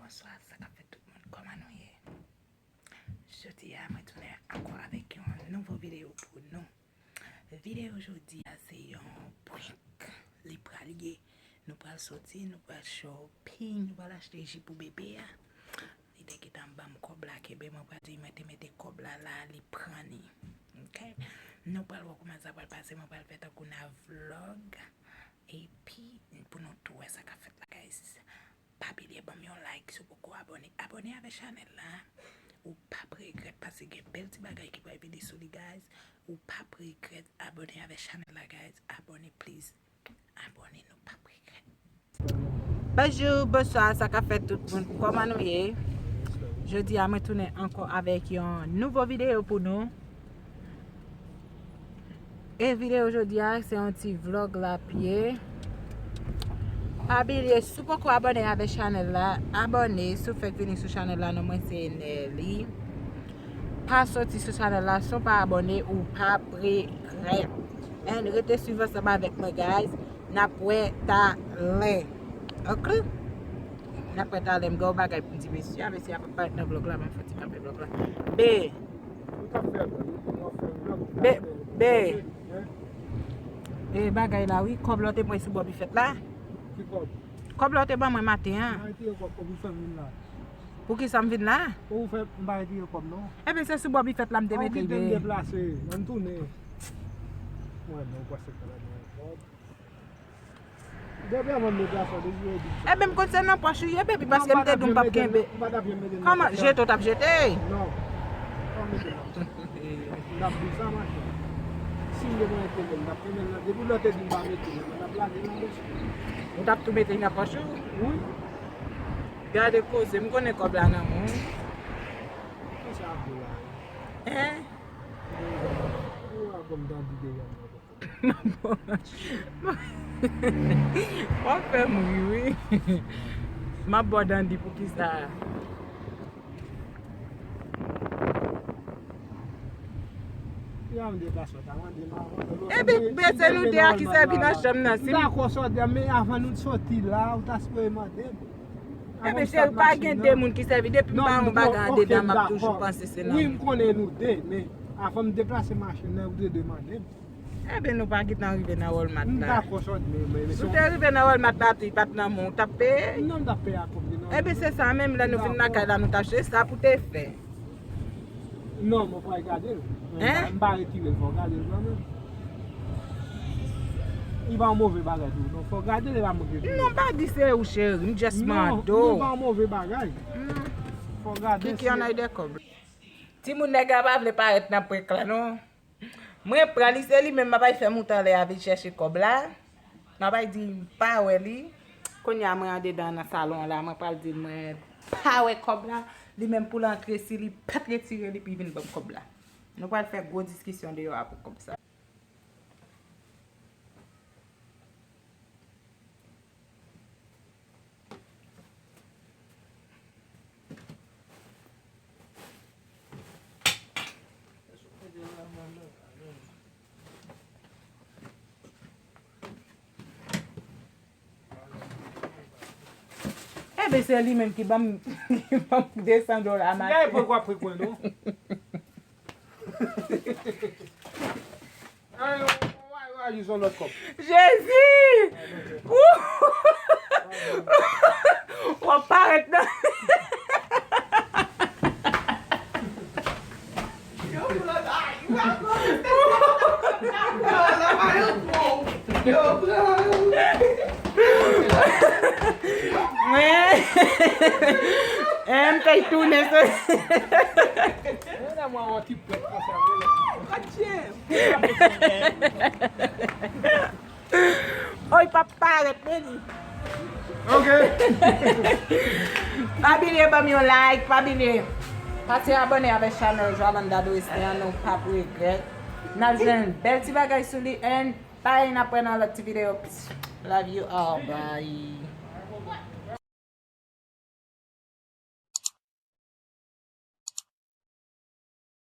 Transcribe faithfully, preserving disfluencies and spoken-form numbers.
Bonswa, sa k ap fèt tout moun, kòman nou ye? Jodi a, mwen tounen ankò avèk yon nouvo videyo pou nou. Videyo jodi a, se yon prank li pral ye. Nou pral soti, nou pral shopping, nou pral achte ji pou bebe a. Li te gentan ban m kòb la, kenbe, mwen pral di mwen te mete kòb la la, li pran li. Ok? Nou pral wè kòman sa pral pase, mwen pral fè tankou nan vlog. Epi, pou nou tou wè sa k ap fèt la, guys. Pa bliye ban m yon like si w poko abòne. Abòne avèk chanèl la. Ou p ap regrèt paske gen bèl ti bagay ki pral vini sou li, guys. Ou p ap regrèt. Abòne avèk chanèl la, guys. Abòne, please. Abòne, nou p ap regrèt. Bonjou, bonswa, sa k ap fèt tout moun? Kòman nou ye? Jodi a, mwen tounen ankò avèk yon nouvo videyo pou nou. E videyo jodi a, se yon ti vlog l ap ye. Pa bliye, si w poko abòne avèk chanèl la, abòne. Si w fèk vini sou chanèl la, non mwen se Nelly. Pa soti sou chanèl la san w pa abòne, ou p ap regrèt. And rete swiv ansanm avèk mwen, guys. N ap wè talè. Ok? N ap wè talè. M gen yon bagay pou m di mesye a. Mesye a p ap parèt nan vlog la, men m fè ti kanpe vlog la. Be. Ou t ap fè vlog, ou ap fè vlog, ou t ap Be, fè be. Vlog, hein? E bagay la, wi. Kòb la w te pran sou bò bifèt la. Ki kòb? Kòb la w te ban mwen maten an. Mwen te kòb, kòb ou fè m vin la. Poukisa m vin la? Ou fè m pa retire kòb, non. Ebyen, se sou bò bifèt la m te mete l. Ou kite m deplase, ann tounen. Mwen, non, ou pase kòb la nan kòb. Depi anvan m deplase, depi yo di. Ebyen, m konn se nan pòch ou ye, baby, paske m te di w m p ap kenbe. Ou pa t ap janm mete l nan pòch la. Kòman? Jete w t ap jete? Non. Ou pa mete l nan pòch. M t ap di w sa, mache. Si m te konn kenbe l, m t ap kenbe l nan. Depi lè w te di m pa mete l, mwen t ap lage l nan pòch. Ou t ap tou mete l nan pòch ou? Wi. Gade koze, m konnen kòb la nan men w. Kisa ap di la? Hein? Ou a kòm dan di deja mwen. W ap fè m ri, wi. M ap ba w dandi poukisa. Epi, men se nou de a ki sèvi nan chanm nan, si m dakò sa w di a, men avan nou t soti la, ou ta sipoze mande m. Ebyen, cheri, pa gen de moun ki sèvi. Depi m pa yon bagay andedan, m ap toujou panse se nan men. Wi, m konnen nou de, men avan m deplase machin nan, ou te dwe mande m. Ebyen, nou pa gentan rive nan Walmart la. M dakò sa w di, men, men, men si w te rive nan Walmart la tou, li pa t nan men w, ou t ap peye? Non, m t ap peye ak kòb li, non. Ebyen, se sa menm, lè nou vin lakay la, nou t ap chèche sa pou te fè. Non, mwen pral gade l. Hein? M pa retire l, fò w gade l kanmenm. Li pa yon move bagay tou, non, fò w gade l, e pa mwen ki retire l. Non, m pa di se ou, cheri, m just mande w. Non, li pa yon move bagay. Hmm. Fò w gade l. Kiki, ann al de kòb. Timoun, nèg la pa vle parèt nan prank la, non. Mwen pran li, se li menm m ap al fè m yon talè a vin chèche kòb la. M ap al di m pa wè li. Kounye a mwen andedan nan salon an la, mwen pral di l mwen pa wè kòb la. Li menm pou l antre, si li pa t retire li, pou l vin ban m kòb la. Nou pral fè gwo diskisyon deyò a pou kòb sa. Ebyen, se li menm ki ban m, ki ban m de san dola maten. Gade prank w ap prank mwen, non. Ay, w a, w a jis yon lòt kòb. Jezi! Wou! W ap parèt nan. Mwen, eh, m fèk tounen, se. Oy, pa parèt, men li. Ok. Pa bliye ban m yon like, pa bliye pase abòne avèk chanèl Jolanda Doreste an, nou p ap regrèt. N ap jwenn bèl ti bagay sou li, and bye, n ap wè nan lòt ti videyo. Love you all, bye.